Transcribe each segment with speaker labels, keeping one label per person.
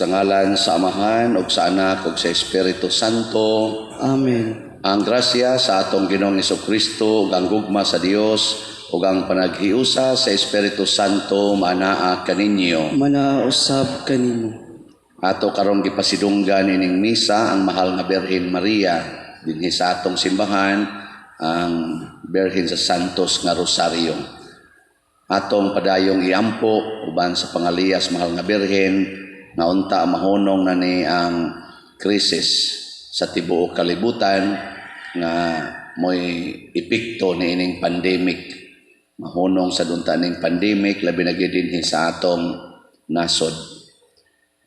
Speaker 1: Sa ngalan sa Amahan ug sa Anak ug sa Espiritu Santo.
Speaker 2: Amen.
Speaker 1: Ang grasya sa atong Ginoong Kristo ug ang gugma sa Dios ug ang panaghiusa sa Espiritu Santo maanaa kaninyo.
Speaker 2: Manausab kanimo.
Speaker 1: Ato karong gipasidunggan ining misa ang mahal nga Birhen Maria dinhi sa atong simbahan, ang Birhen sa Santos nga Rosario. Atong padayong iampo uban sa pangaliyas, mahal nga Birhen, nga unta mahunong na ni ang krisis sa tibuok kalibutan nga mo'y epekto ni ining pandemic. Mahunong sa unta ning pandemic, labi na gyud dinhi sa atong nasod.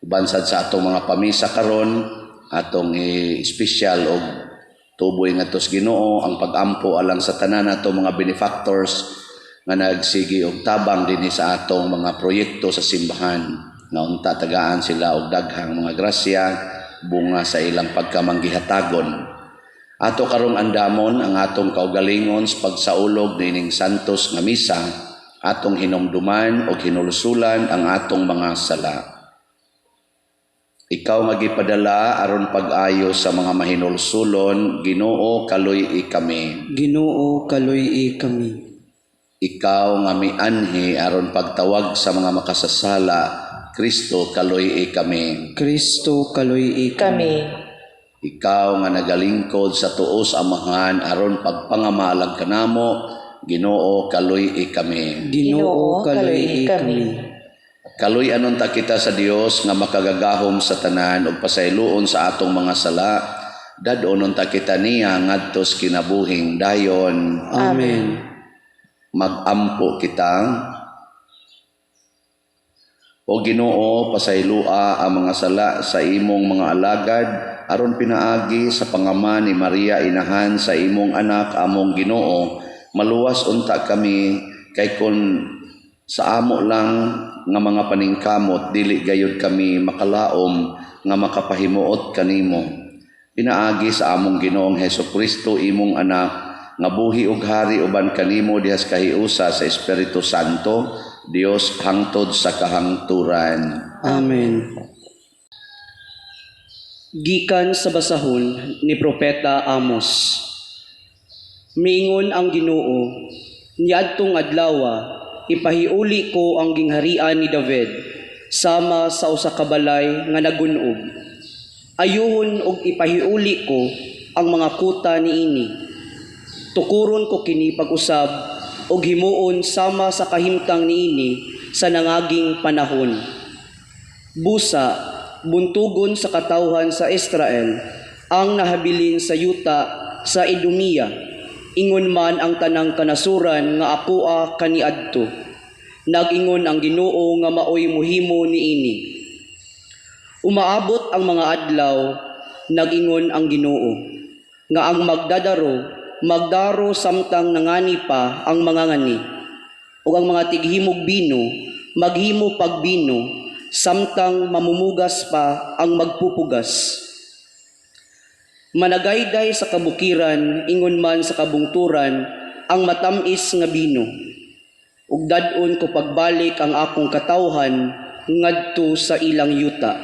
Speaker 1: Uban sad sa atong mga pamisa karon, atong i-espesyal og tuboy ngadto sa Ginoo ang pagampo alang sa tanan nato mga benefactors nga nagsigi og tabang dinhi sa atong mga proyekto sa simbahan, nga unta tagaan sila og daghang mga grasya bunga sa ilang pagkamanggihatagon. Ato karong andamon ang atong kaugalingon sa pagsaulog nining santos nga misa, atong hinumduman og hinulsulan ang atong mga sala. Ikaw nga gipadala aron pag-ayo sa mga mahinulsulon, Ginoo, kaluy-i kami.
Speaker 2: Ginoo, kaluy-i kami.
Speaker 1: Ikaw nga mianhi aron pagtawag sa mga makasasala, Kristo, kaluy-i kami.
Speaker 2: Kristo, kaluy-i kami.
Speaker 3: Kami.
Speaker 1: Ikaw nga nagalingkod sa tuos Amahan aron pagpangamalag kanamo, Ginoo, kaluy-i kami.
Speaker 2: Ginoo, kaluy-i kami.
Speaker 1: Kaluy-an unta kita sa Dios nga makagagahom sa tanan ug pasayloon sa atong mga sala. Dad-on unta kita niya ngadto sa kinabuhing dayon.
Speaker 2: Amen.
Speaker 1: Magampo kita. O Ginoo, pasayloa ang mga sala sa imong mga alagad aron pinaagi sa pangama ni Maria, inahan sa imong anak, among Ginoo, maluwas unta kami, kay kon sa amo lang nga mga paningkamot, dili gayud kami makalaom nga makapahimuot kanimo. Pinaagi sa among Ginoong Hesus Kristo, imong anak, nga buhi ug hari uban kanimo dihas kahiusa sa Espiritu Santo, Dios hangtod sa kahangturan.
Speaker 2: Amen. Gikan sa basahon ni Propeta Amos. Miingon ang Ginoo, niadtong adlawa ipahiuli ko ang gingharian ni David sama sa usa ka balay nga nagun-ob. Ayuhon og ipahiuli ko ang mga kuta niini. Tukuron ko kini pag-usab ug himuon sama sa kahimtang niini sa nangaging panahon. Busa, buntugon sa katawhan sa Israel ang nahabilin sa yuta sa Idumea, ingon man ang tanang kanasuran nga akoa kaniadto. Nag-ingon ang Ginoo nga maoy muhimo niini. Umaabot ang mga adlaw, nag-ingon ang Ginoo, nga ang magdadaro magdaro samtang nangani pa ang mga ngani, ug ang mga tighimog bino maghimo pagbino samtang mamumugas pa ang magpupugas. Managayday sa kabukiran ingon man sa kabungturan ang matam-is nga bino. Ug dad-on ko pagbalik ang akong katawhan ngadto sa ilang yuta.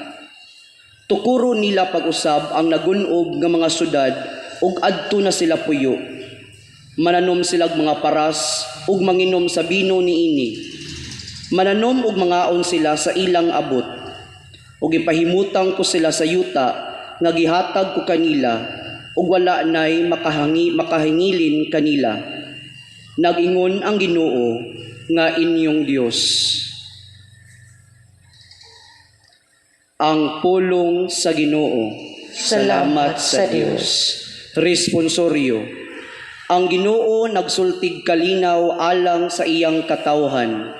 Speaker 2: Tukuro nila pag-usab ang nagun-ob nga mga syudad ug adto na sila puyo. Mananom silag mga paras ug manginom sa bino niini. Mananom ug mangaon sila sa ilang abot. Ug ipahimutang ko sila sa yuta nga gihatag ko kanila ug wala nay makahingilin kanila. Nag-ingon ang Ginoo nga inyong Dios. Ang pulong sa Ginoo.
Speaker 3: Salamat sa Dios.
Speaker 2: Responsorio. Ang Ginoo nagsultig kalinaw alang sa iyang katawhan.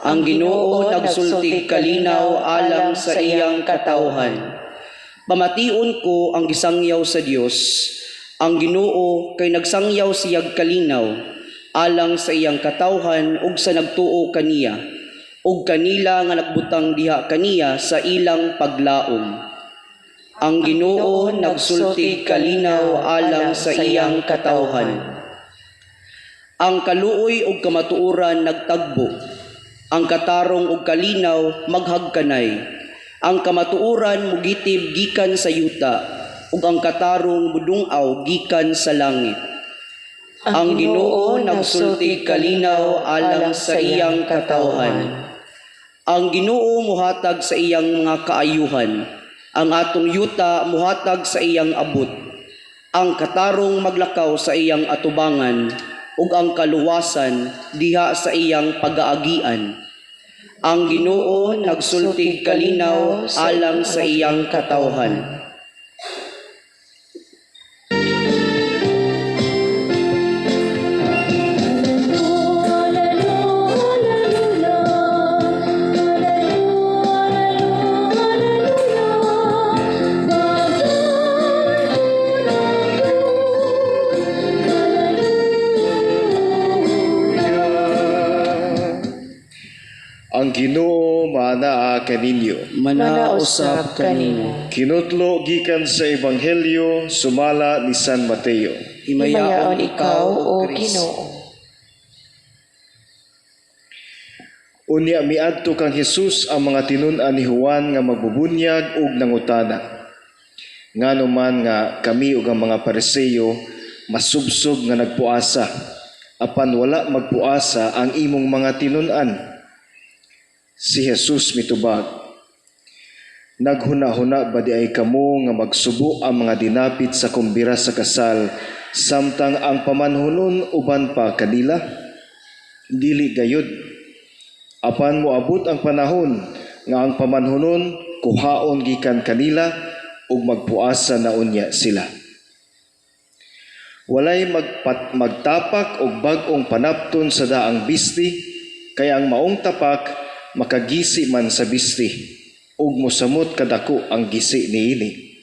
Speaker 2: Ang Ginoo nagsultig kalinaw alang sa iyang katawhan. Pamation ko ang gisangyaw sa Dios. Ang Ginoo kay nagsangyaw siyag kalinaw alang sa iyang katawhan ug sa nagtuo kaniya ug kanila nga nagbutang diha kaniya sa ilang paglaom. Ang Ginoo nagsultig kalinaw alang sa iyang katawhan. Ang kaluoy ug kamatuoran nagtagbo. Ang katarong ug kalinaw maghagkanay. Ang kamatuoran mugitib gikan sa yuta ug ang katarong mudung-aw gikan sa langit. Ang Ginoo nagsulti kalinaw alang sa iyang katawhan. Ang Ginoo muhatag sa iyang mga kaayuhan. Ang atong yuta muhatag sa iyang abot. Ang katarong maglakaw sa iyang atubangan ug ang kaluwasan diha sa iyang pagaagian. Ang Ginoo nagsulti kalinaw alang sa iyang katawhan.
Speaker 4: Ang Ginoo maanaa kaninyo.
Speaker 2: Manausap kanimo.
Speaker 4: Kinutlo gikan sa Ebanghelyo sumala ni San Mateo.
Speaker 2: Himayaon ikaw, O
Speaker 3: Ginoo.
Speaker 4: Unya miadto kang Hesus ang mga tinun-an ni Juan nga magbubunyag ug nangutana. Ngano man nga kami ug ang mga Pariseo masubsob nga nagpuasa, apan wala magpuasa ang imong mga tinun-an. Si Jesus mitubag, "Naghuna-huna ba di ay kamo nga magsubo ang mga dinapit sa kumbira sa kasal samtang ang pamanhunon uban pa kanila? Dili gayud. Apan moabot ang panahon nga ang pamanhunon kuhaon gikan kanila ug magpuasa na unya sila. Walay magtapak og bag-ong panapton sa daang bisti, kay ang maong tapak makagisi man sa bisti ug mosamot kadako ang gisi niini.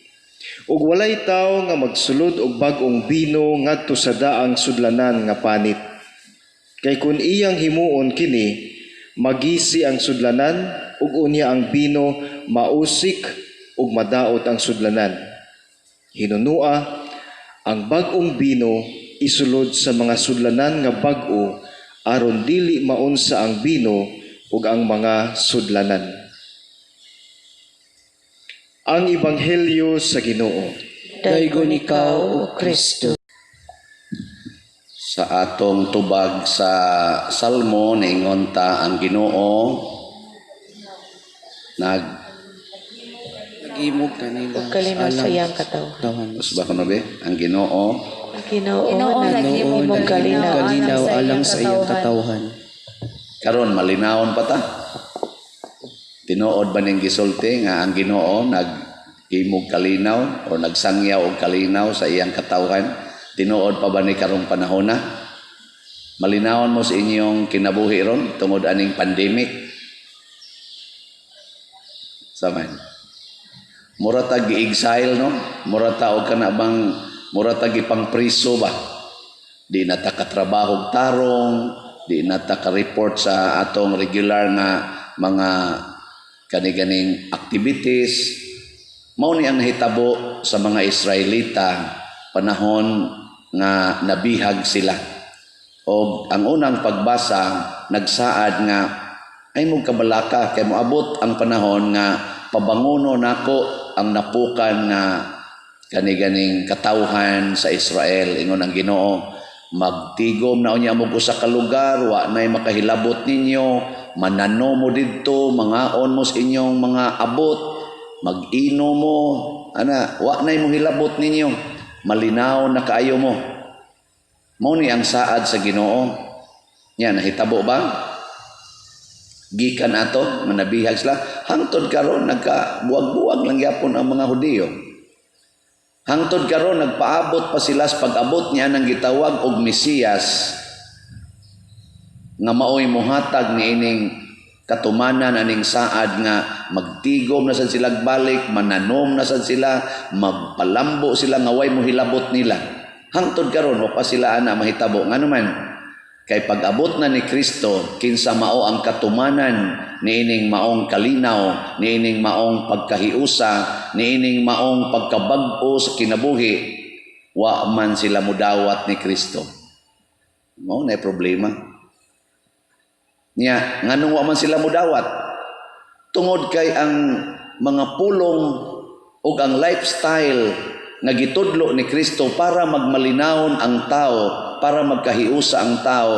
Speaker 4: Ug walay tawo nga magsulod og bag-ong bino ngadto sa daang sudlanan nga panit. Kay kun iyang himuon kini, magisi ang sudlanan ug unya ang bino mausik ug madaot ang sudlanan. Hinunua, ang bag-ong bino isulod sa mga sudlanan nga bag-o aron dili maunsa ang bino ug ang mga sudlanan." Ang Ebanghelyo sa Ginoo.
Speaker 2: Daygon ikaw, O Kristo.
Speaker 1: Sa atong tubag sa Salmo, niingon ta, ang Ginoo nag
Speaker 2: Nag-imog kanila
Speaker 3: Ug kalinaw sa iyang katawhan.
Speaker 2: katawhan.
Speaker 1: Mas ba kuno be? Ang Ginoo
Speaker 3: Ang Ginoo
Speaker 5: Ginoo
Speaker 3: naghimog
Speaker 5: naghimog
Speaker 3: kalinaw
Speaker 2: kalinaw alang sa iyang katawhan.
Speaker 1: Karon malinawon pa ta. Tinuod ba ning gisulti nga ang Ginoo naghimog kalinaw o nagsangyaw og kalinaw sa iyang katawhan? Tinuod pa ba ni karong panahona? Malinawon mo sa inyong kinabuhi ron tungod aning pandemic? Saman. Mura ta gi-exile, no? Mura ta og kana bang mura ta gipangpriso ba? Di na ta katrabaho tarong, di na ta ka-report sa atong regular nga mga kani-ganing activities. Mao ni ang nahitabo sa mga Israelita panahon nga nabihag sila. Og ang unang pagbasa nagsaad nga ay mo kabalaka kay moabot ang panahon nga pabanguno nako ang napukan nga kani-ganing katawhan sa Israel. Ingon ang Ginoo, magtigom na unya mo usa ka lugar, wa nay makahilabot ninyo, manano mo didto, mangaon mo sa inyong mga abot, mag-ino mo ana, wa nay mohilabot ninyo, malinaw na kaayo mo. Mao ni ang saad sa Ginoo. Nya nahitabo ba? Gikan ato manabihag sila hangtod karon, nagkabuwag-buwag lang gyapon ang mga Hudiyo. Hangtod karon nagpaabot pa sila sa pag-abot niya ng gitawag og Mesiyas nga maoy mohatag niining katumanan aning saad nga magtigom na sad sila balik, mananom na sad sila, magpalambo sila nga way mohilabot nila. Hangtod karon wa pa sila ana mahitabo. Ngano man? Kay pag-abot na ni Kristo, kinsa mao ang katumanan niining maong kalinaw, niining maong pagkahiusa, niining maong pagkabag-o sa kinabuhi, wa man sila mudawat ni Kristo. Mao na problema. Nya, nganong wa man sila mudawat? Tungod kay ang mga pulong ug ang lifestyle nga gitudlo ni Kristo para magmalinawon ang tao, para magkahiusa ang tao,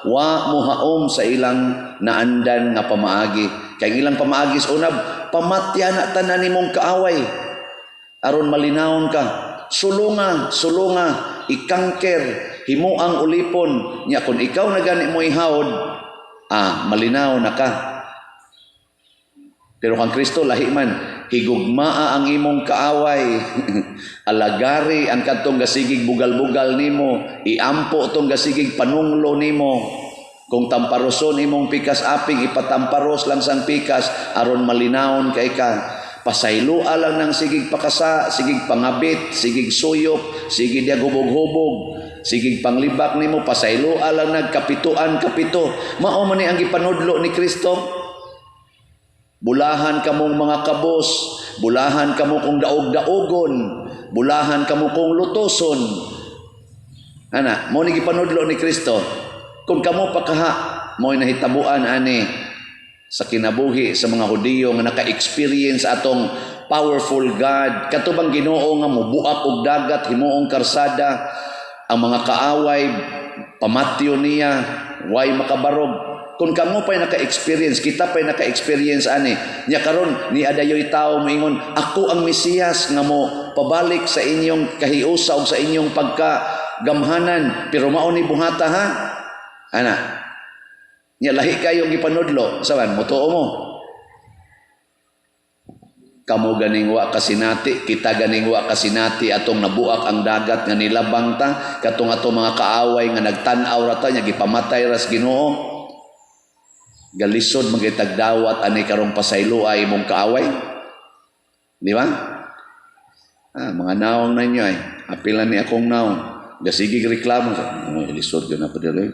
Speaker 1: wa mohaom sa ilang naandan nga pamaagi. Kay ang ilang pamaagi sa unab, pamatya na tanan nimong kaaway aron malinawon ka. Sulunga, sulunga, ikangker, himuang ulipon nya. Kung ikaw na gani mo ihawod, malinaw na ka. Pero kang Kristo lahi man, higugmaa ang imong kaaway. Alagari ang kadtong gasigig bugal-bugal nimo, iampo tong gasigig panunglo nimo. Kung tamparoson imong pikas aping, ipatamparos lang sang pikas aron malinawon kay ka. Pasayloa lang ng sigig pakasa, sigig pangabit, sigig suyop, sigig diag hubog-hubog, sigig panglibak nimo, pasayloa lang nagkapituan kapito. Mao man ni ang gipanudlo ni Kristo. Bulahan kamong mga kabos, bulahan kamo kung daog-daogon, bulahan kamo kung lutoson. Ana, mo ni gipanudlo ni Kristo. Kung kamo pakaha, mo nahitabuan ani sa kinabuhi sa mga Hudiyo nga naka-experience atong powerful God. Kato bang Ginoo nga mobuak og dagat, himuong karsada, ang mga kaaway pamatyo niya, way makabarog. Kung kamo pa'y naka-experience, kita pa'y naka-experience ani. Nya karon ni adayoy tao moingon, "Ako ang Mesiyas nga mo pabalik sa inyong kahiusa ug sa inyong pagka gamhanan," pero mao ni buhata ha. Ana. Nya lahi kayo gipanudlo, saban motuo mo? Kamo ganing wa kasinati, kita ganing wa kasinati atong nabuak ang dagat nga nilabang ta, katong ato mga kaaway nga nagtan-aw ra ta nya gipamatay ras Ginoo. Galisod magitagdawat ani karong pasayloa imong kaaway. Di ba? Ah, mga naong ninyo ay apilan ni akong naong. Gasigig reklamo. Oh, lisod yun na pa dili.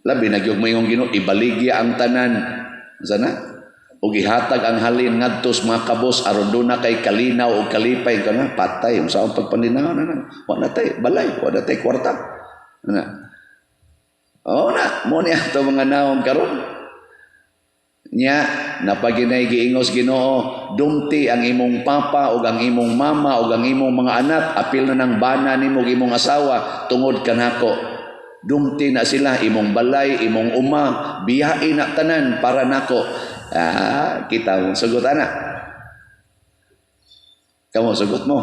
Speaker 1: Labi na gyud mo Ginoo, ibaligya ang tanan. Sana? Ug ihatag ang halin ngadto sa mga kabos aron duna kay kalinaw o kalipay kana. Patay unsa ang pagpaninaw na, wa na tay balay, wa na tay kwarta na. Oh, na mo ni ato mga naong karon. Nya napaginay giingos Ginoo, dumti ang imong papa ug ang imong mama ug ang imong mga anak, apil na ng bana nimo ug imong asawa tungod kanako. Dumti na sila, imong balay, imong uma, biyain na tanan para nako. Ah, kita mo sugot ana. Kamo sugot mo.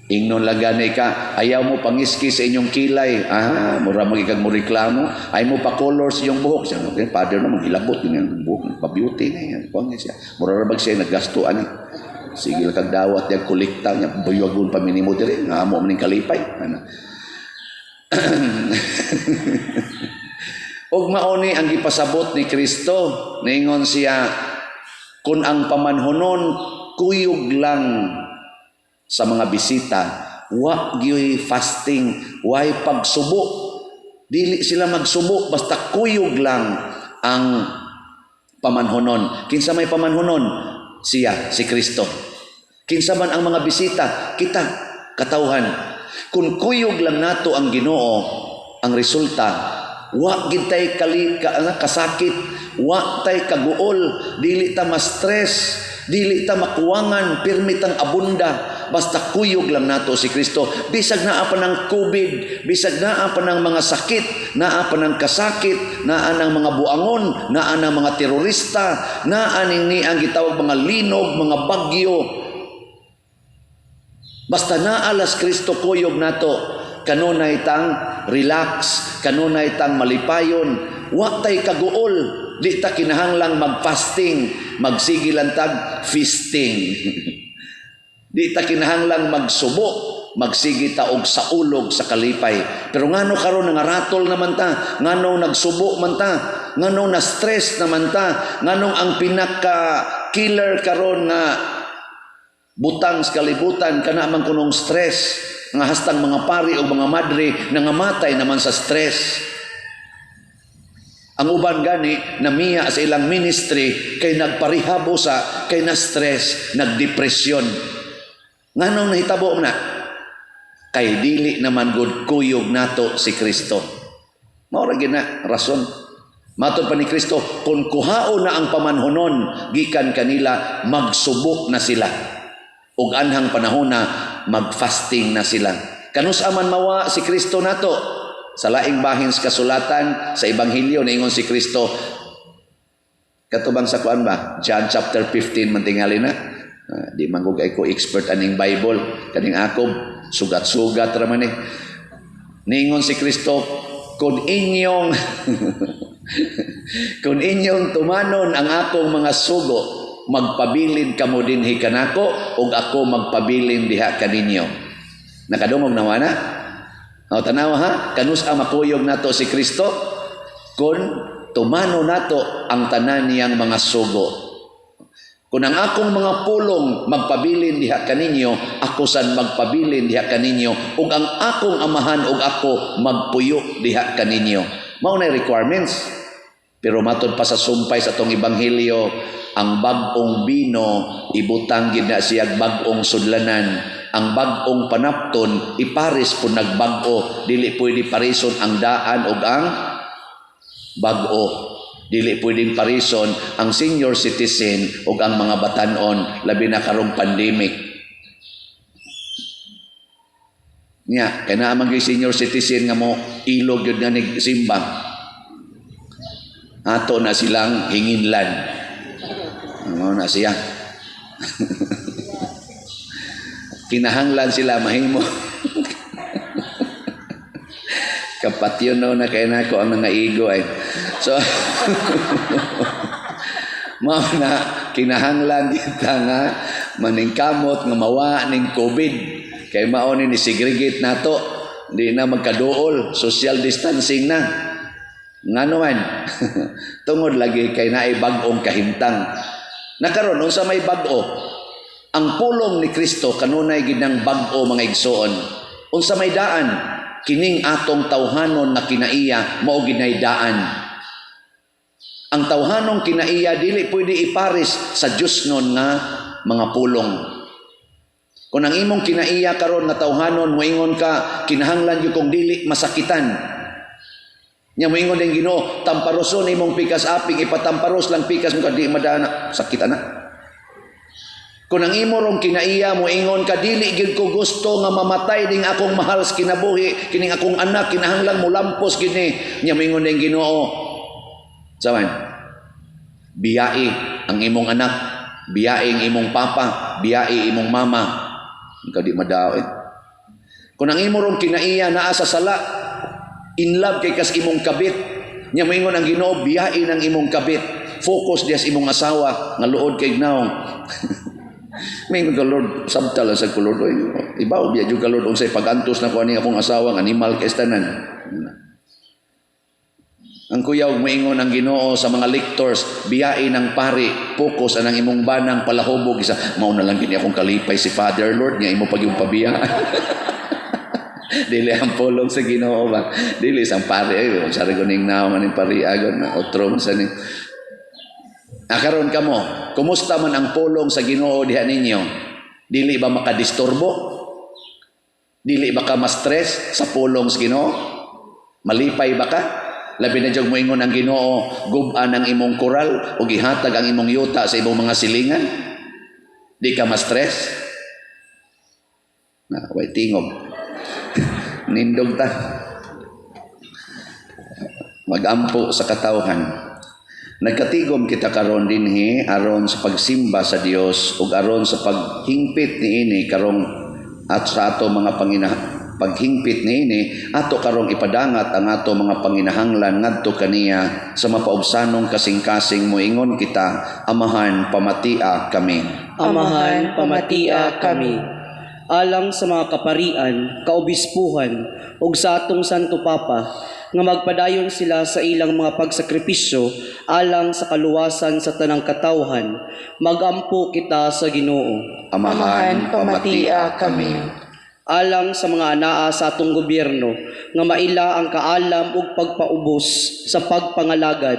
Speaker 1: Ingnon lang gani ka, ayaw mo pangiski sa inyong kilay. Ah, mura magikag mo reklamo. Ayaw mo pa color sa iyong buhok. Siya, okay, father na maghilabot yun yung buhok. Pa-beauty na yan. Kuwan siya. Mura ra siya naggasto ani. Sige lang kag dawat niya, kolekta niya, buyagon pa minimo diri. Nga mo maning kalipay. Ano. Ug mao ni ang gipasabot ni Kristo. Ningon siya, kung ang pamanhonon kuyog lang sa mga bisita, wa gyoy fasting, way pagsubo. Dili sila magsubo, basta kuyog lang ang pamanhonon. Kinsa may pamanhonon? Siya, si Kristo. Kinsa man ang mga bisita? Kita, katawhan. Kung kuyog lang nato ang Ginoo, ang resulta, wa gid tay kasakit, wa tay kaguol, dili ta ma-stress, dili ta makuwangan, pirmi tang abunda, basta kuyog lang nato si Kristo. Bisag naa pa ng COVID, bisag naa pa ng mga sakit, naa pa ng kasakit, naa ng mga buangon, naa ng mga terorista, naa ning ni ang gitawag mga linog, mga bagyo. Basta naalas Kristo kuyog nato, kanunay tang relax, kanunay tang malipayon, wa tay kaguol, di ta kinahanglang mag-fasting, magsige lang tag feasting. Di ta kinahanglang magsubo, magsige ta og saulog sa kalipay. Pero ngano karon nangaratol naman ta, ngano nagsubo man ta, ngano na-stress naman ta, nganong ang pinaka killer karon nga butang sa kalibutan kana man kunong stress, nga hastang mga pari o mga madre nangamatay naman sa stress. Ang uban gani namiya sa ilang ministry kay nagparehabo sa kay na stress, nagdepresyon. Nganong nahitabo na? Kay dili naman gud kuyog nato si Kristo. Mao ra gyud na rason. Matod pa ni Kristo, kung kuhaon na ang pamanhonon gikan kanila, magsubok na sila. Ug anhang panahona, magfasting na sila. Kanus-a man mawa si Kristo nato? Sa laing bahin sa kasulatan sa Ebanghelyo, niingon si Kristo, katubang sa kuan ba? John chapter 15 man tingali na. Di man ko expert aning Bible, kaning ako sugat-sugat ra man eh. Niingon si Kristo, kung inyong tumanon ang akong mga sugo, magpabilin kamo dinhi kanako ug ako magpabilin diha kaninyo. Nakadungog na na? O tanawa ha, kanus-a makuyog nato si Kristo kung tumano nato ang tanan niyang mga sugo. Kung ang akong mga pulong magpabilin diha kaninyo, ako san magpabilin diha kaninyo, ug ang akong Amahan ug ako magpuyo diha kaninyo. Mao na requirements. Pero matod pa sa sumpay sa atong ebanghelyo, ang bag-ong bino ibutang gid na siyag bag-ong sudlanan. Ang bag-ong panapton ipares po nagbag-o, dili pwede parison ang daan ug ang bag-o. Dili pwedeng parison ang senior citizen ug ang mga batanon, labi na karong pandemic. Nya, kay naa man gyud senior citizen nga mo ilog gyud nga nigsimba. Ato na silang hinginlan. Mao na siya. Kinahanglan sila mahimo. Kapatyon no na kay nako ang nangaigo ay. So mao na kinahanglan kita nga maningkamot nga mawa ning COVID kay mao ni segregate nato, di na magkaduol, social distancing na. Ngano man? Tungod lagi kay naay bag-ong kahimtang. Nakaron unsa may bag-o? Ang pulong ni Kristo kanunay gid nang bag-o, mga igsoon. Unsa may daan? Kining atong tawhanon nga kinaiya mao gid nay daan. Ang tawhanong kinaiya dili pwede ipares sa Dios nun nga mga pulong. Kung ang imong kinaiya karon nga tawhanon, moingon ka, "Kinahanglan gyud kong dili masakitan." Nya moingon din Ginoo, "Tamparoson imong pikas aping, ipatamparos lang pikas mo ka di madana, sakit ana." Kung ang imo rong kinaiya, moingon ka, "Dili gyud ko gusto nga mamatay ning akong mahal sa kinabuhi, kining akong anak, kinahanglan mo lampos gini." Nya moingon din Ginoo, saman, "Biyai ang imong anak, biyai ang imong papa, biyai imong mama." Ikaw di madao eh. Kung ang imo rong kinaiya naa sa sala, in love kay kas imong kabit, nya moingon ang Ginoo, "Biyai ng imong kabit, focus diya sa imong asawa nga luod kay naong." May ka, "Lord, sabta lang sa ko, Lord. Oy, ibaw biya jud ka, Lord, unsay pagantos na ko ani akong asawa, ang animal kay tanan." Ang kuyaw, moingon ang Ginoo sa mga lectors, "Biyai ng pari, focus anang imong banang palahubog isa." "Mao na lang gini akong kalipay si Father, Lord, nga imo pag yung pabiya." Dili ang pulong sa Ginoo ba? Dili sang pari ay unsa ra ning naong aning pari agon na otro man sa ni. Akaron kamo, kumusta man ang pulong sa Ginoo diha ninyo? Dili ba makadisturbo? Dili ba ka ma-stress sa pulong sa Ginoo? Malipay ba ka? Labi na jud moingon ang Ginoo, "Gub-an ang imong koral ug ihatag ang imong yuta sa imong mga silingan." Di ka ma-stress? Na, way tingog. Nindog ta. Magampo sa katawhan. Nagkatigom kita karon dinhi aron sa pagsimba sa Dios ug aron sa paghingpit niini karong at sa ato mga paghingpit niini, ato karong ipadangat ang ato mga panginahanglan ngadto kaniya sa mapaubsanong kasing-kasing. Moingon kita, Amahan, pamatia kami.
Speaker 2: Amahan, pamatia kami. Alang sa mga kaparian, kaobispuhan, ug sa atong Santo Papa, nga magpadayon sila sa ilang mga pagsakripisyo alang sa kaluwasan sa tanang katawhan, magampo kita sa Ginoo.
Speaker 1: Amahan, pamatia kami.
Speaker 2: Alang sa mga anaa sa atong gobyerno, nga maila ang kaalam ug pagpaubos sa pagpangalagad,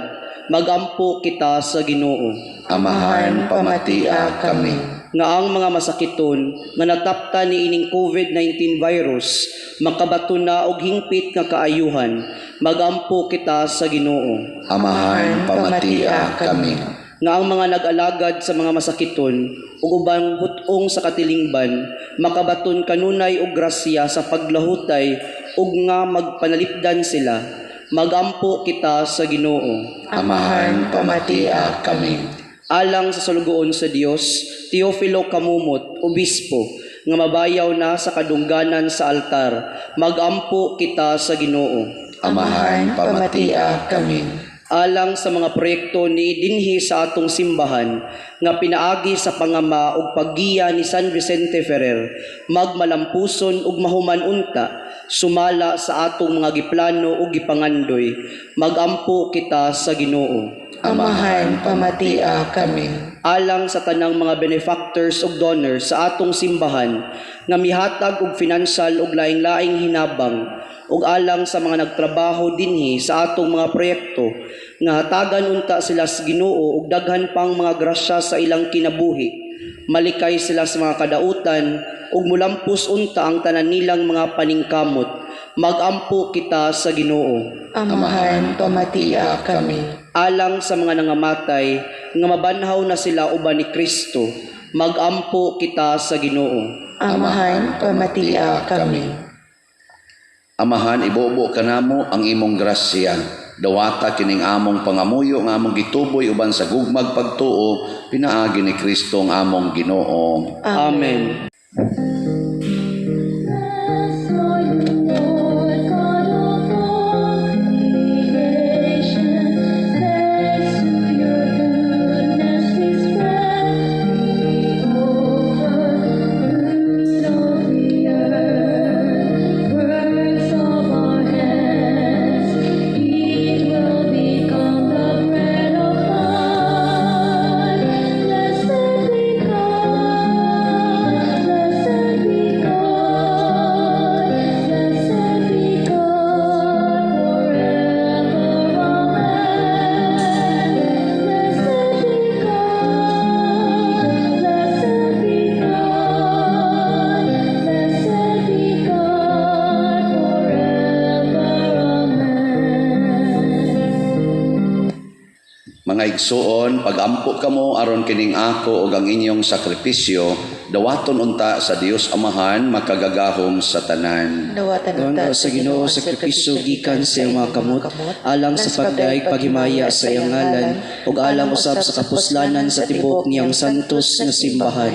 Speaker 2: magampo kita sa Ginoo.
Speaker 1: Amahan, pamatia kami.
Speaker 2: Nga ang mga masakiton nga nataptan niining COVID-19 virus makabaton na og hingpit nga kaayuhan. Magampo kita sa Ginoo.
Speaker 1: Amahan, pamatia kami.
Speaker 2: Nga ang mga nag-alagad sa mga masakiton ug ubang hut-ong sa katilingban makabaton kanunay og grasya sa paglahutay ug nga magpanalipdan sila. Magampo kita sa Ginoo.
Speaker 1: Amahan, pamatia kami.
Speaker 2: Alang sa sulugoon sa Dios, Teofilo Camomot, obispo, nga mabayaw na sa kadungganan sa altar, magampo kita sa Ginoo.
Speaker 1: Amahan, pamatia kami.
Speaker 2: Alang sa mga proyekto ni dinhi sa atong simbahan nga pinaagi sa pangama ug paggiya ni San Vicente Ferrer, magmalampuson ug mahuman unta sumala sa atong mga giplano ug gipangandoy. Magampo kita sa Ginoo.
Speaker 3: Amahan, pamatia kami.
Speaker 2: Alang sa tanang mga benefactors ug donors sa atong simbahan nga mihatag og financial ug laing-laing hinabang, ug alang sa mga nagtrabaho dinhi sa atong mga proyekto, nga hatagan unta sila sa Ginoo og daghan pang mga grasya sa ilang kinabuhi, malikay sila sa mga kadautan ug mulampos unta ang tanan nilang mga paningkamot. Magampo kita sa Ginoo.
Speaker 3: Amahan, pamatia kami.
Speaker 2: Alang sa mga nangamatay nga mabanhaw na sila uban ni Kristo, magampo kita sa Ginoo.
Speaker 3: Amahan, pamatia kami.
Speaker 1: Amahan, ibubo kanamo ang imong grasya. Dawata kining among pangamuyo nga among gituboy uban sa gugmag pagtuo pinaagi ni Kristo ang among Ginoo.
Speaker 2: Amen.
Speaker 5: Bless, O you, Lord God of all creation. Thanks to your goodness we spread we offer fruit of the earth, works of our hands. It will become the bread of life. Blessed be God, blessed be God, blessed be God forever. Amen. Blessed be God, blessed be God, blessed be God forever. Amen.
Speaker 1: Mga igsuon, pagampo kamo aron kining ako ug ang inyong sakripisyo dawaton unta sa Dios Amahan makagagahom sa tanan.
Speaker 3: Dawatan
Speaker 2: Doon sa Ginoo sakripisyo gikan sa iyang mga kamot, alang sa pagdayeg paghimaya sa iyang ngalan ug alang usab sa kapuslanan sa tibuok niyang santos nga simbahan.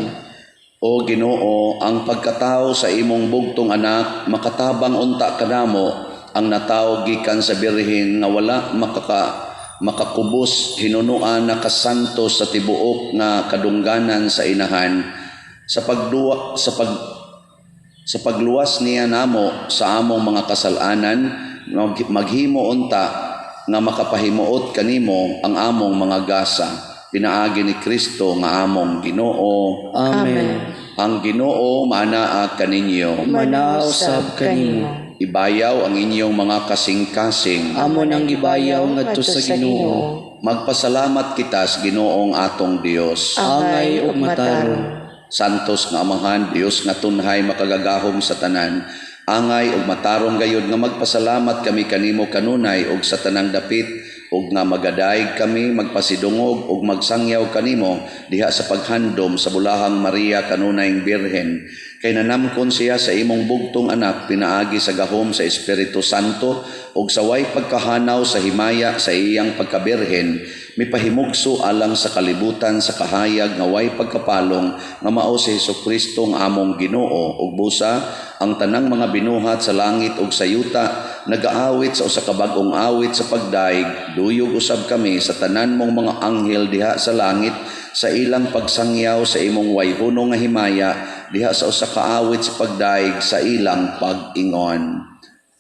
Speaker 1: O Ginoo, ang pagkatao sa imong bugtong anak makatabang unta kanamo ang natawo gikan sa birhen nga wala makakubos, hinunuan nakasantos sa tibuok nga kadungganan sa inahan, sa pagluwas niya namo sa among mga kasalanan, maghimo unta nga makapahimuot kanimo ang among mga gasa pinaagi ni Kristo nga among Ginoo.
Speaker 2: Amen.
Speaker 1: Ang Ginoo maanaa kaninyo.
Speaker 2: Manaa usab kanimo.
Speaker 1: Ibayaw ang inyong mga kasing-kasing.
Speaker 2: Amo nang gibayaw ngadto sa Ginoo.
Speaker 1: Magpasalamat kita sa Ginoong atong Dios.
Speaker 2: Angay ug matarong.
Speaker 1: Santos nga Amahan, Dios nga tunhay makagagahom sa tanan, angay ug matarong gayud nga magpasalamat kami kanimo kanunay ug sa tanang dapit, ug nga magadayeg kami, magpasidungog ug magsangyaw kanimo diha sa paghandom sa bulahang Maria kanunayng Birhen, kay nanamkon siya sa imong bugtong anak pinaagi sa gahom sa Espiritu Santo, ug sa way pagkahanaw sa himaya sa iyang pagkabirhen mipahimugso alang sa kalibutan sa kahayag nga way pagkapalong nga mao si Hesukristo ang among Ginoo. Ug busa ang tanang mga binuhat sa langit ug sa yuta nagaawit sa usa ka bag-ong awit sa pagdayeg, duyog usab kami sa tanan mong mga anghel diha sa langit sa ilang pagsangyaw sa imong wayhuno nga himaya diha sa usa ka awit sa pagdayeg sa ilang pag-ingon.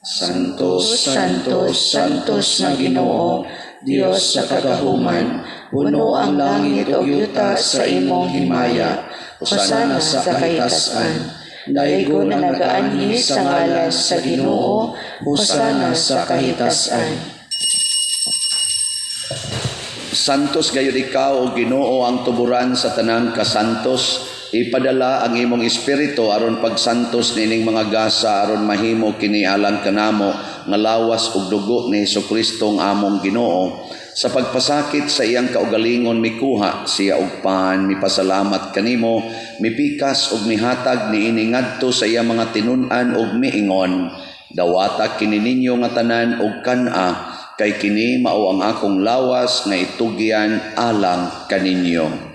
Speaker 1: Santo,
Speaker 3: Santo, Santos nga Ginoo, Dios sa kagahuman, puno ang langit ug yuta sa imong himaya. Hosana sa kahitasan.
Speaker 2: Daygon ang nagaanhi sa ngalan sa Ginoo, hosana sa kahitasan.
Speaker 1: Santos gayud ikaw, o Ginoo, ang tuburan sa tanang kasantos. Ipadala ang imong espiritu aron pagsantos nining mga gasa aron mahimo kini alang kanamo nga lawas ug dugo ni Hesukristo ang among Ginoo. Sa pagpasakit sa iyang kaugalingon mikuha siya og pan, mipasalamat kanimo, mipikas ug mihatag niini ngadto sa iyang mga tinun-an ug miingon, dawata kini ninyo nga tanan og kan-a, kay kini mao ang akong lawas nga itugyan alang kaninyo.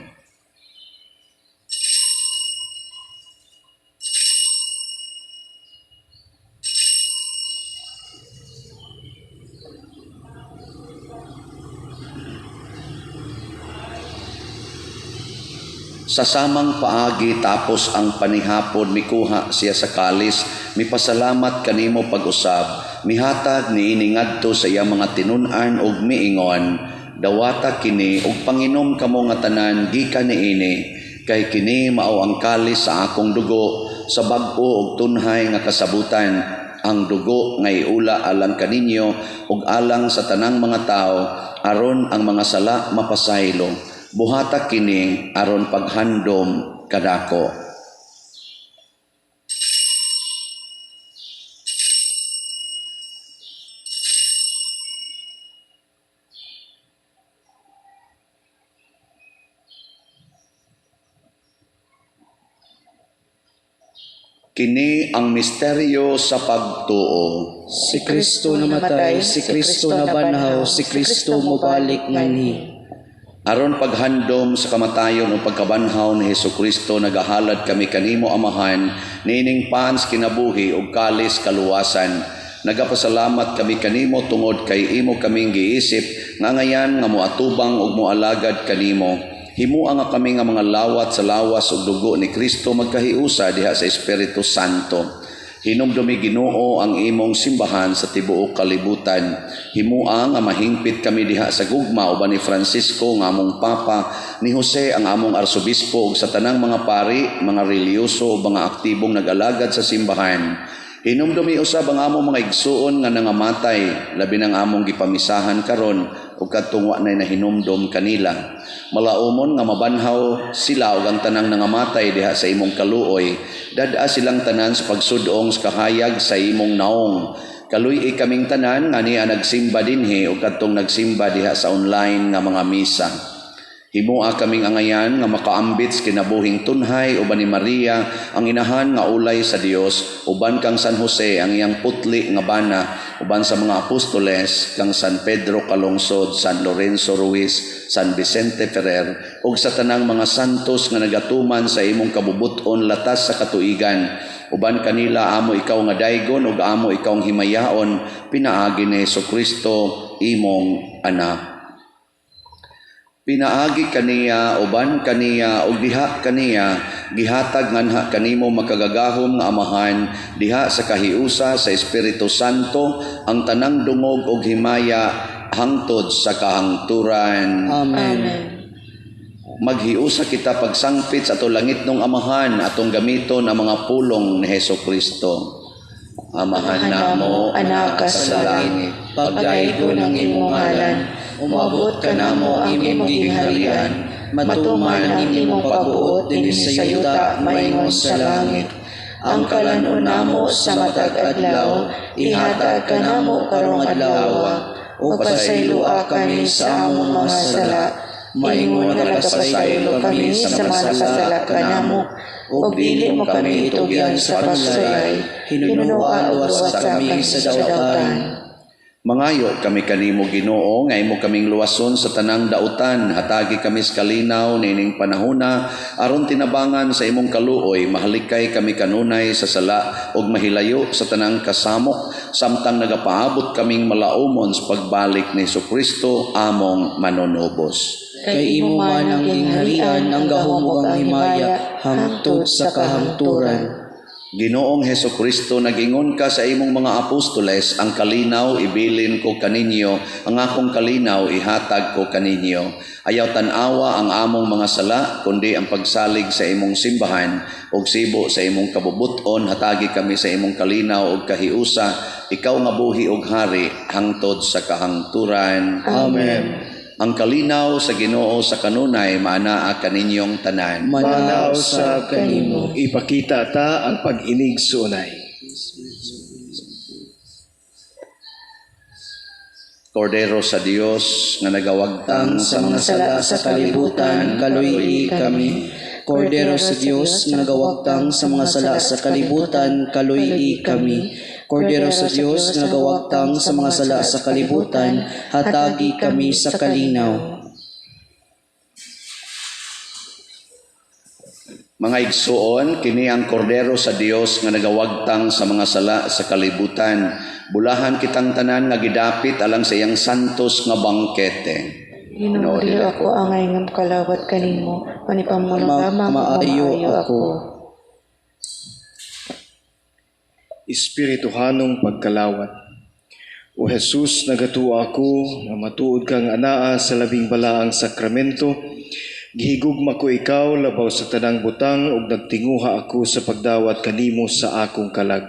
Speaker 1: Sa samang paagi tapos ang panihapon mikuha siya sa kalis, mipasalamat kanimo pag-usab, mihatag niini ngadto sa iyang mga tinun-an ug miingon, dawata kini ug panginom kamo nga tanan gikan niini, kay kini mao ang kalis sa akong dugo sa bag-o ug tunhay nga kasabutan, ang dugo nga iula alang kaninyo ug alang sa tanang mga tawo aron ang mga sala mapasaylo. Buhata kini aron paghandom kadako. Kini ang misteryo sa pagtuo.
Speaker 2: Si Kristo namatay, si Kristo nabanhaw, si Kristo mobalik nganhi.
Speaker 1: Aron paghandom sa kamatayon o pagkabanhaw ni Hesukristo, nagahalad kami kanimo Amahan, niining pans kinabuhi ug kalis kaluwasan. Nagapasalamat kami kanimo tungod kay imo kaming giisip nga ngayan nga moatubang ug moalagad kanimo. Himua nga kami nga mga lawat sa lawas ug dugo ni Kristo magkahiusa diha sa Espiritu Santo. Hinumdumi Ginoo ang imong simbahan sa tibuok kalibutan. Himua nga mahingpit kami diha sa gugma uban ni Francisco nga among Papa, ni Jose ang among arsobispo ug sa tanang mga pari, mga relihiyoso ug mga aktibong nag-alagad sa simbahan. Hinumdumi usab ang among mga igsuon nga nangamatay, labi nang among gipamisahan karon ug kadtong wa nay nahinumdom kanila. Malaumon nga mabanhaw sila ug ang tanang nangamatay diha sa imong kaluoy. Dad-a silang tanan sa pagsudong sa kahayag sa imong naong. Kaluy-i kaming tanan nga niya nagsimba dinhi ug kadtong nagsimba diha sa online nga mga misa. Himua kaming angayan nga makaambit sa kinabuhing tunhay uban ni Maria ang inahan nga ulay sa Dios, uban kang San Jose ang iyang putli nga bana, uban sa mga apostoles kang San Pedro Calungsod, San Lorenzo Ruiz, San Vicente Ferrer ug sa tanang mga santos nga nagatuman sa imong kabubut-on latas sa katuigan. Uban kanila amo ikaw nga daygon ug amo ikaw ang himayaon pinaagi ni Hesukristo imong anak. Pinaagi kaniya, uban kaniya, ug diha kaniya, gihatag nganha kanimo makagagahom nga Amahan, diha sa kahiusa sa Espiritu Santo, ang tanang dungog ug himaya hangtod sa kahangturan.
Speaker 2: Amen.
Speaker 1: Maghiusa kita pagsangpit sa atong langitnong Amahan, atong gamiton ang mga pulong ni Hesukristo. Amahan namo,
Speaker 3: anak ka sa langit, pagdaygon ang imong ngalan, umabot ka namo ang imong gingharian, matuman ang imong pagbuot dinhi sa yuta maingon sa langit. Ang kalan-on namo sa matag adlaw, ihatag kanamo karong adlaw, ug pasayloa kami sa among mga sala, maingon nga nagapasaylo kami sa mga nakasala kanamo, ug dili mo kami itugyan sa pagsulay, hinunoa ug luwasa kami sa dautan.
Speaker 1: Mangayo kami kanimo Ginoo nga imo kaming luwason sa tanang dautan, hatagi kami sa kalinaw niining panahona aron tinabangan sa imong kaluoy, mahalikay kami kanunay sa sala ug mahilayo sa tanang kasamok samtang nagapaabot kaming malaumon sa pagbalik ni Hesukristo among manunubos.
Speaker 2: Kay imo man ang gingharian, ang gahom ug ang himaya hangtod sa kahangturan.
Speaker 1: Ginoong Hesukristo, nag-ingon ka sa imong mga apostoles, ang kalinaw ibilin ko kaninyo, ang akong kalinaw ihatag ko kaninyo. Ayaw tan-awa ang among mga sala, kundi ang pagsalig sa imong simbahan ug sibo sa imong kabubut-on, hatagi kami sa imong kalinaw ug kahiusa, ikaw nga buhi ug hari hangtod sa kahangturan.
Speaker 2: Amen.
Speaker 1: Ang kalinaw sa Ginoo sa kanunay maanaa kaninyong tanan.
Speaker 2: Manaa
Speaker 4: Manaa
Speaker 2: usab
Speaker 4: usab
Speaker 2: kanimo.
Speaker 4: Ipakita ta ang pag-inigsuonay.
Speaker 1: Kordero sa Dios nga nagawagtang
Speaker 2: Tang sa mga sala sa kalibutan, kaluy-i kami. Kordero sa Dios nga nagawagtang sa mga sala sa kalibutan, kaluy-i kami. Kordero sa Dios nga nagawagtang sa mga sala sa kalibutan, hatagi kami sa kalinaw.
Speaker 1: Mga igsuon, kini ang kordero sa Dios nga nagawagtang sa mga sala sa kalibutan. Bulahan kitang tanan nga gidapit alang sa iyang santos nga bangkete.
Speaker 3: Ginoo, dili ako angay nga makalawat kanimo, panipamulong lamang ug
Speaker 2: Maayo
Speaker 3: maayo
Speaker 2: ako.
Speaker 3: ako.
Speaker 4: Espirituhanong pagkalawat. O Jesus, nagatuo ako nga matuod kang anaa sa labing balaang sakramento. Gihigugma ko ikaw labaw sa tanang butang ug nagtinguha ako sa pagdawat kanimo sa akong kalag.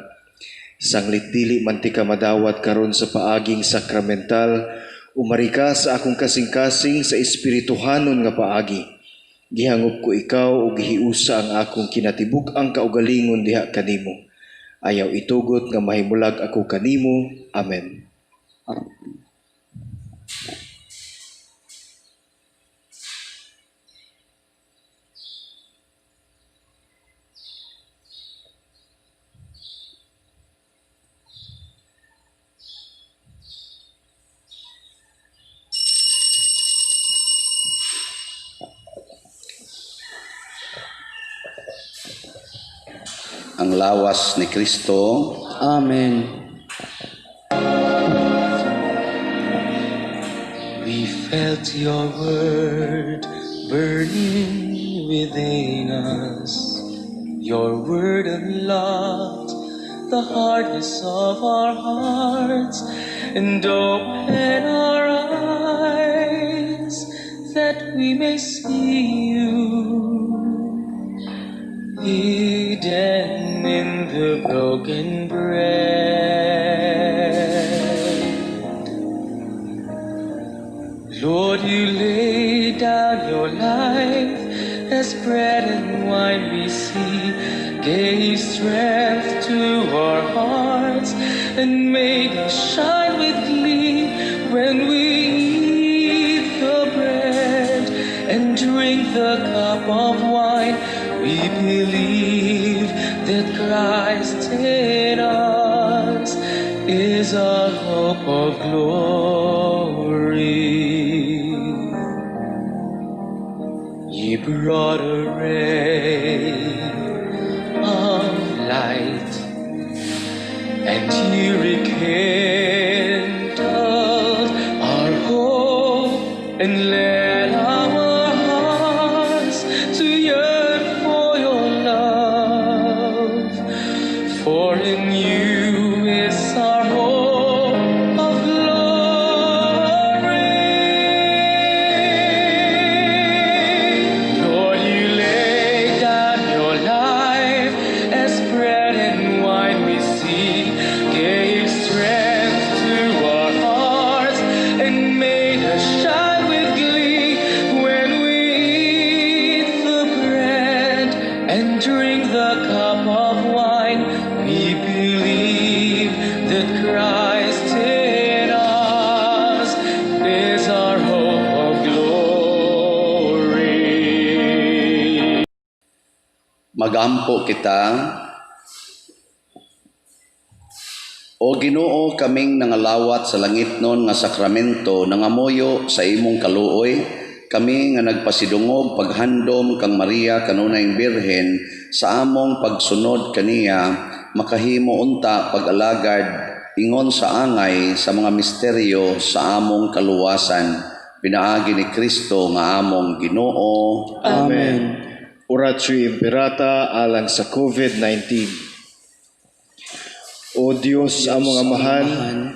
Speaker 4: Sanglit dili man ti ka madawat karon sa paaging sakramental, umari ka sa akong kasing-kasing sa espirituhanon nga paagi. Gihangop ko ikaw ug gihiusa ang akong kinatibuk-ang kaugalingon diha kanimo. Ayaw itugot nga mahimulag ako kanimo. Amen.
Speaker 1: Ang lawas ni Kristo.
Speaker 2: Amen.
Speaker 6: We felt your word burning within us. Your word unlocked the hardness of our hearts and opened our eyes that we may see you hidden in the broken bread. Lord, you laid down your life as bread and wine we see, gave strength to our hearts and made us shine with glee when we eat the bread and drink the cup of wine. We believe that Christ in us is our hope of glory. You brought a ray of light, and you rekindled our hope and led our hearts to yearn for your love. For in you is our hope of glory. Lord, you laid down your life as bread and wine we see, gave strength to our hearts and made us shine with glee when we eat the bread and drink the cup of wine. We believe that Christ in us is our hope of glory.
Speaker 1: Magampo kita. O Ginoo, kaming nangalawat sa langitnon nga sakramento, nangamuyo sa imong kaluoy, kami nga nagpasidungog paghandom kang Maria kanunayng Birhen sa among pagsunod kaniya makahimo unta pag-alagad ingon sa angay sa mga misteryo sa among kaluwasan pinaagi ni Kristo nga among Ginoo.
Speaker 2: Amen.
Speaker 4: Oratio Imperata alang sa COVID-19. O Dios, among Amahan,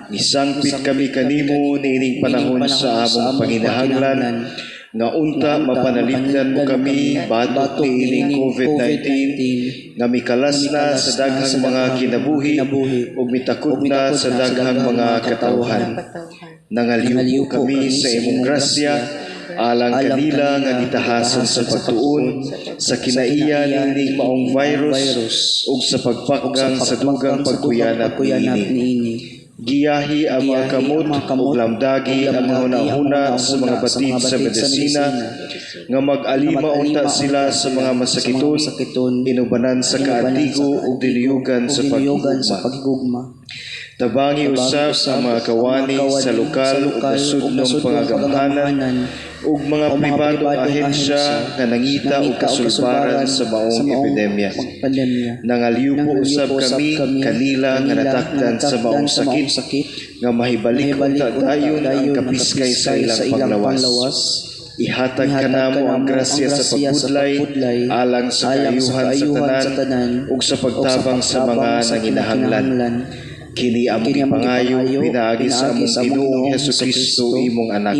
Speaker 4: nisangpit kami kanimo niining panahon sa among panginahanglan. Nga unta mapanalipdan mo kami batok niining COVID-19 nga mikalas na sa daghang mga kinabuhi ug mitakod na sa daghang mga katawhan. Nangalyupo kami sa imong grasya alang kanila nga gitahasan sa pagtuon sa kinaiya niining maong virus ug sa pagpakgang sa dugang pagkuyanap niini. Giyahi ang mga kamot ug lamdagi ang mga hunahuna sa mga batid sa medisina nga mag-alima unta sila sa mga masakiton, inubanan sa kaantigo ug dinuyugan sa paghigugma. Tabangi usab ang mga kawani sa lokal ug nasudnong pangagamhanan ug mga pribadong ahensya nga nangita og kasulbaran sa maong epidemya. Nangalyupo usab kami kanila nga natakdan sa maong sakit nga mahibalik unta dayon ang kapiskay sa ilang panglawas. Ihatag kanamo ang grasya sa pagpudlay alang sa kaayuhan sa tanan ug sa pagtabang sa mga nanginahanglan. Kini among gipangayo pinaagi sa among Ginoong Hesukristo, imong anak,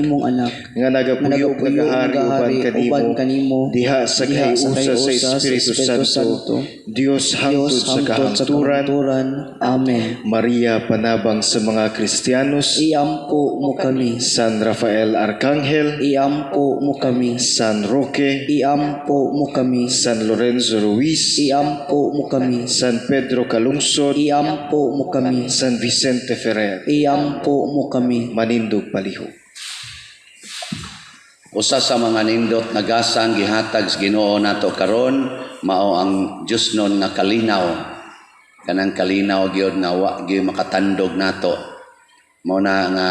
Speaker 4: nga nagapuyo nagahari uban kanimo diha sa kahiusa sa Espiritu Santo, Dios hangtod sa kahangturan.
Speaker 2: Amen.
Speaker 4: Maria, panabang sa mga Kristiyanos,
Speaker 2: iampo mo kami.
Speaker 4: San Rafael Arcangel,
Speaker 2: iampo mo kami.
Speaker 4: San Roque,
Speaker 2: iampo mo kami.
Speaker 4: San Lorenzo Ruiz,
Speaker 2: iampo mo kami.
Speaker 4: San Pedro Calungsod,
Speaker 2: iampo mo kami.
Speaker 4: San Vicente Ferrer,
Speaker 2: iampo mo kami.
Speaker 4: Manindog palihog.
Speaker 1: Usa sa mga nindot na gasang gihatag sa Ginoo nato karon mao ang Diyosnon nga kalinaw. Kanang kalinaw gyud nga wa gyud makatandog nato. Mao na nga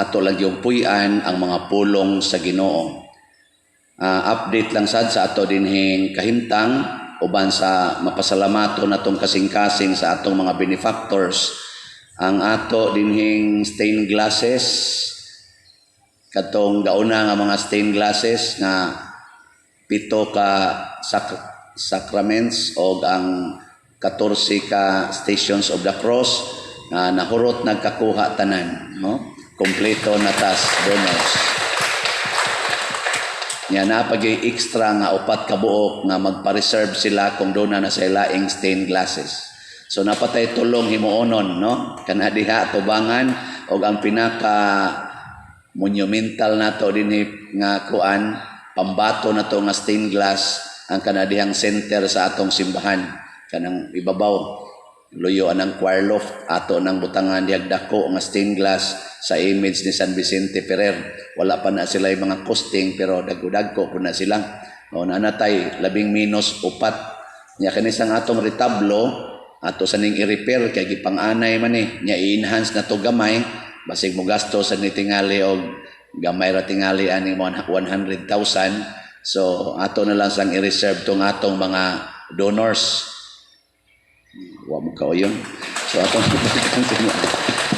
Speaker 1: ato lang gyud puy-an ang mga pulong sa Ginoo. Update lang sad sa ato dinhing kahimtang uban sa mapasalamato natong kasing-kasing sa atong mga benefactors. Ang ato dinhing stained glasses, katong gauna nga mga stained glasses nga 7 ka sacraments og ang 14 ka Stations of the Cross nga nahurot nagkakuha tanan, no? Kompleto na tas donors. Nya napagay extra nga 4 ka buok nga magpa-reserve sila kung doon na sa ilaing stained glasses. So napatay tulong himuonon, no? Kana diha tubangan og ang pinaka monumental nato dinhi nga kuan pambato nato nga stained glass ang kana dihang center sa atong simbahan, kanang ibabaw luyo anang choir loft ato nang butangan dihag dako nga stained glass sa image ni San Vicente Ferrer. Wala pa na sila yung mga costing pero dagko-dagko po na sila. O nanatay labing minus 4. Nya kani sang atong retablo ato sa ning i-repair kay gipang-anay man ni nya i-enhance na to gamay basig mo gasto sa ni tingali og gamay ra tingali ani 100,000. So ato na lang sang i-reserve tong atong mga donors. Wa mo kaoyon. So atong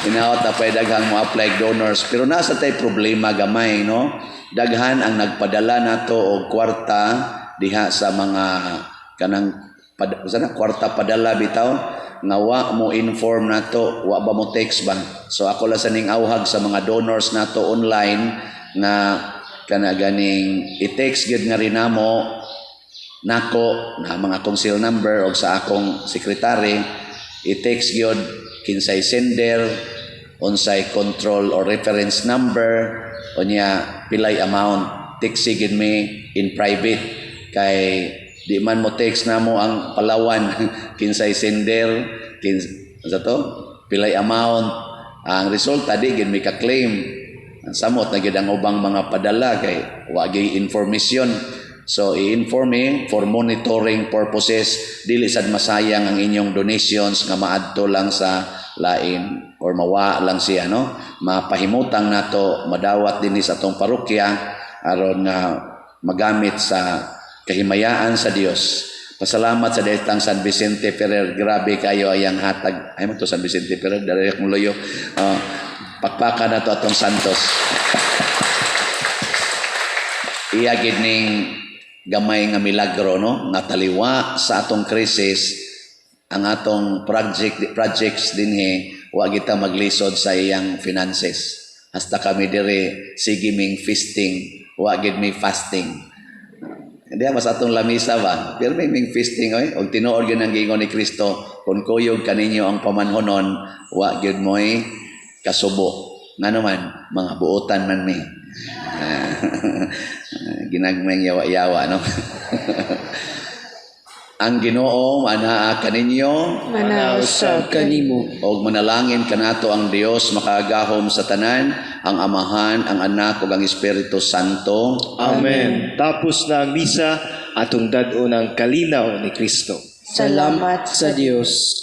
Speaker 1: inaot na pa'y daghang mo apply donors pero nasa tay problema gamay, no? Daghan ang nagpadala nato og kwarta diha sa mga kanang sana kwarta padala bitaw nga wa mo inform nato, wa ba mo text ba. So ako lang sa ning awhag sa mga donors nato online nga kana ganing i-text gyud nga rin namo nako na mga akong cell number og sa akong sekretary, i-text gyud kinsay sender, unsay control or reference number, unya pilay amount. Text gyud mi in private kay di man mo text na mo ang Palawan kinsay sender, sa to pilay amount. Ang resulta di gyud mi ka-claim. Ang samot na gyud ang ubang mga padala kay wa gyud information. So i-inform mi for monitoring purposes, dili sad masayang ang inyong donations nga maadto lang sa lain or mawa lang siya, no? Mapahimutang nato madawat dinhi sa atong parokya aron nga magamit sa kahimayaan sa Dios. Pasalamat sa detang San Vicente Ferrer. Grabe kayo ayang hatag. Ay mo to San Vicente Ferrer, dali akong loyo. Pakpakan na to atong Santos. Iya gid ning gamay nga milagro, no? Nga taliwa sa atong krisis ang atong projects dinhi wa kita maglisod sa iyang finances. Hasta kami dire sige ming feasting Wa gid may fasting. Hindi mas atong lamisa ba? Pero may ming feasting oy. Og tinuod gyud ang giingon ni Kristo, kung kuyog kaninyo ang pamanhonon, wa gyud mo'y kasubo. Ngano man, mga buotan man mi. Ginagmay yawa-yawa, no? Ang Ginoo anaa kaninyo.
Speaker 3: Manaa usab
Speaker 2: kanimo.
Speaker 1: Og manalangin kanato ang Dios makagahom sa tanan, ang Amahan, ang Anak ug ang Espiritu Santo.
Speaker 4: Amen. Tapos na ang misa, atong dad-on ang kalinaw ni Kristo.
Speaker 3: Salamat
Speaker 2: sa Dios.